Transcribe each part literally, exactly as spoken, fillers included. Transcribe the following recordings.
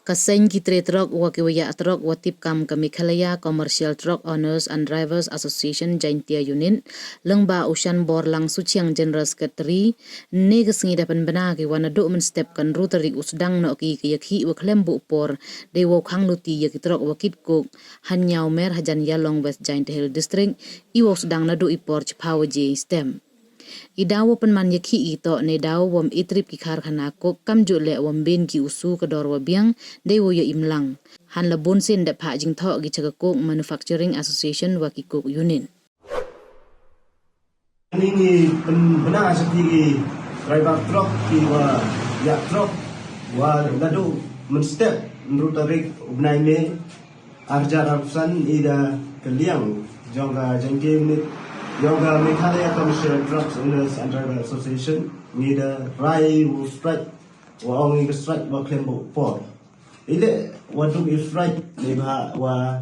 Ka seng ki tre truck wa ki wa yah truck wa tip kam ka Meghalaya Commercial Truck Owners and Drivers Association Jaintia Unit, lyngba u Shanborlang Suchiang, General Secretary, ne ka sngi da pynbna ki wa naduh mynstep ka ynru tarik u sdang noh ki ka yakhih wa khlem buh por, dei wow khang luti ya ki truck wa kit coke, ha Niawmer hajan Ialong, West Jaintia Hills District, i wow sdang naduh i por chiphaw waje step. I daw wa pynman yakhih i toh ne daw wam i trip ki karkhana coke, kamjooh leh wam bin ki u su ka dor wa biang, dei wow ya imlang. Hanla bun sien da phah jingthoh ki cha ka Coke Manufacturing Association wa ki coke unit. Ni ngi pynbna cha ki driver truck ki wa yah truck wa naduh mynstep ynru tarik u bnai May, arhajar arphaw san, i da kylliang jong ka Jaintia Unit yong ka Meghalaya Commercial Truck Owners and Driver Association, ngi da rai u strike, wa ong i ka strike wa khlem buh por. I leh wa duk i strike neibhah wa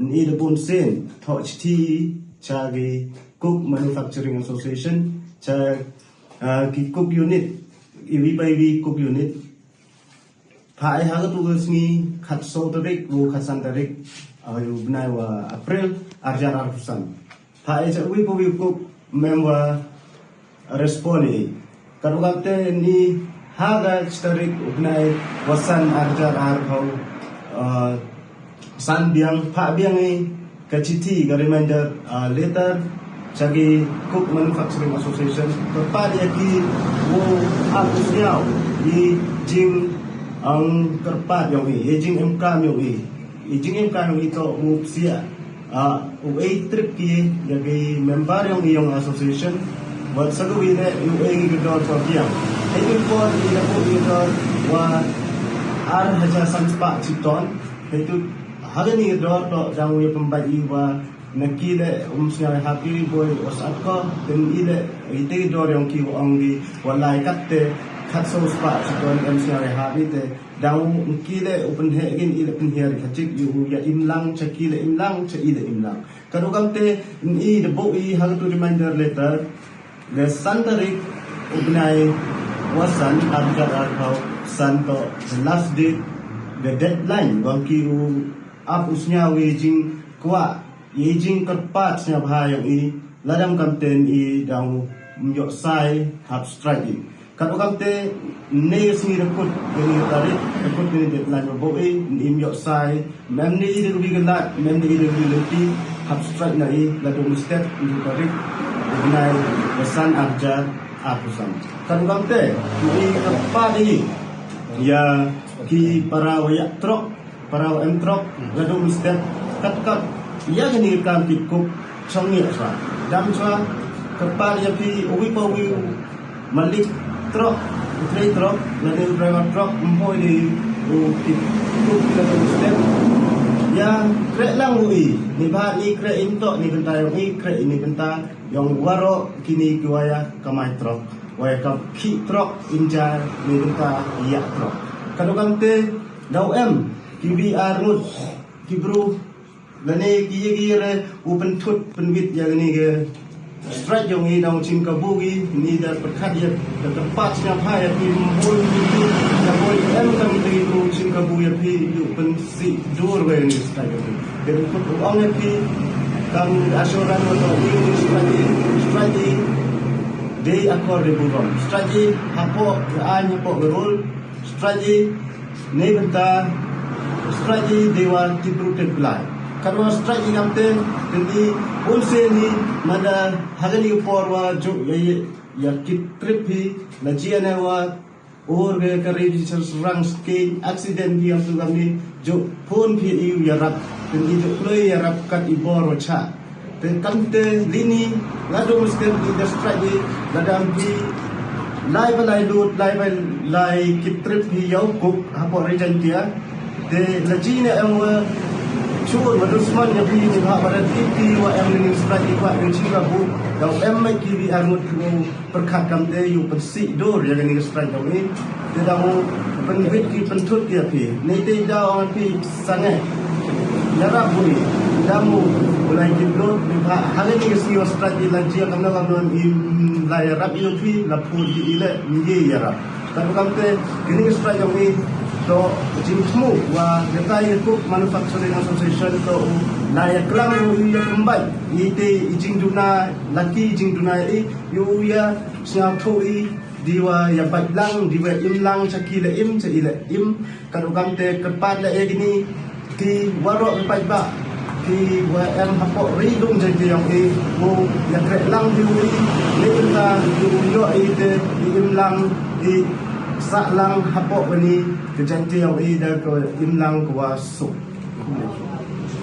ni da bun sien thoh chithi cha ki Coke Manufacturing Association, cha, ah, ki coke unit, i wi pa i wi coke unit. Phah i ha katu ka sngi khatsaw tarik, u khatsan tarik, ah, u bnai wa April, arhajar arphaw san. Phah i cha wi pa wi coke, mem wa respond i. Katu kamte ni ha ka chi tarik u bnai wa san, arhajar arphaw, ah, san biang, phah biang i ka chithi, ka reminder, ah, letter cha ki Coke Manufacturing Association. Kyrpad ya ki wow ap u sniaw i jing, ang kyrpad yong i, i jingim kam yong i. I jingim kam yong i toh u psiah, ah, u ei trip ki ya ki member yong i yong association. Wat sa ka wi leh u ei ki dor toh biang. Hei tu por i la pu i dor wa arhajar san spah chiton. Hei tu ha kani ka dor toh dang u ya pynbait i wa na ki leh um sniaw ha phi boi wa sat ko, te i leh i te dor yong ki wa ong ki wa lai kat te khatsaw spah chiton em sniaw ha phi te. Dang u ki leh u pynheh kin i leh pynhiar i khachik, i u ya imlang cha ki leh imlang cha i leh imlang. Katu kamte ni da buh i ha katu reminder letter. Ka san tarik u bnai wa san, arhajar arphaw san toh the last date, the deadline, wa ki u ap u sniaw i jingkwah, i jingkyrpad sniawbha yong i, lada em kamte ni dang u ym yoh sai hap strike i. Katu kamte ni sngi da kut, ni tarik da kut, ni deadline wa buh i, ni ym yoh sai, mem ni i da wi ka lad, mem ni i da wi lynti, hap strike na i, la dum step, ni tarik, ni bnai wa san, arhajar arphaw san. Katu kamte ni ka pa di ya ki para wa yah truck, para wa em truck, la dum step, kat kat ya kani ka kam ki coke chong ya chwa. Dam chwa, kyrpad ya phi u wi pa u wi u malik truck, u trei truck, la dei u driver truck, ym hoi di u ki coke la dum step. Ya, kreh lang u i, neibhah ni kreh im toh ni bynta yong i, kreh ni bynta yong waroh kini ki wa ya kamai truck, wa ya kam ki truck, im ja ni bynta ya truck. Katu kamte daw em ki wi ar ngut ki bru, lane ki ya ki re u pynthut pynwit ya kani ka strike yong i, dang chim kabu ki, ni da pyrkhat ya, da kyrpad sniawbha ya phi, ym bun ki, da bun em kam ki u chim kabu ya phi, u pynsih dur wa ya kani ka strike yong i. Ka dei kut u ong ya phi, kam assurance wa toh i, strike i, strike i dei akor dei burom, strike i hapoh ka aiñ, hapoh ka rule, strike i ni bynta, strike i dei wa tip bru tip blai. Katwa strike i kamte, te ni bun sien hi, manda ha kani ka por wa ju ya, ya, ya ki trip hi, la ji ane wa ur ke ka register rang ski accident hi, am tu kamni ju phone phi i u yarap, te ni ju kloi yarap kat i bor wa cha. Te kamte lini, la dum step i da strike i, la dam phi lai ba lai lut, lai ba lai ki trip hi yow kuk hapoh Ri Jaintia. Te la ji ne em wa chur wa dusman ya phi, ni ha ba da tip phi wa em ni strike i, wa ni chim kabu, daw em mai ki wi ar ngut ki u pyrkhat kamte, u pynsih dur ya kani ka strike yong i. Te daw pynwit ki, pynthut ki ya phi. Ni te daw ong phi sange yarap u i, daw u lai ki lut, ni ha, ha kani ka sngi wa strike i, la ji kam na kam non i, mm, la yarap i u phi, la phut i le, ni yarap. Katu kamte kani ka strike yong i To jingthmu wa ka Yakup Manufacturing Association to u la yaklam u i ya kambait i te i jingduna, laki i jingduna i, u ya sngewthuh i, di wa ya bait lang, di wa im lang cha ki la im, cha i la im. Ka rukom te ka pat la e kini, ki waroh ki paidbah, ki wa em hapoh ri dong Jaintia yong i, u ya kreh lang di u i, le ka di u yoh i te i im lang, i sah lang hapoh kani ka Jaintia yong i da ka im lang ka wa suk.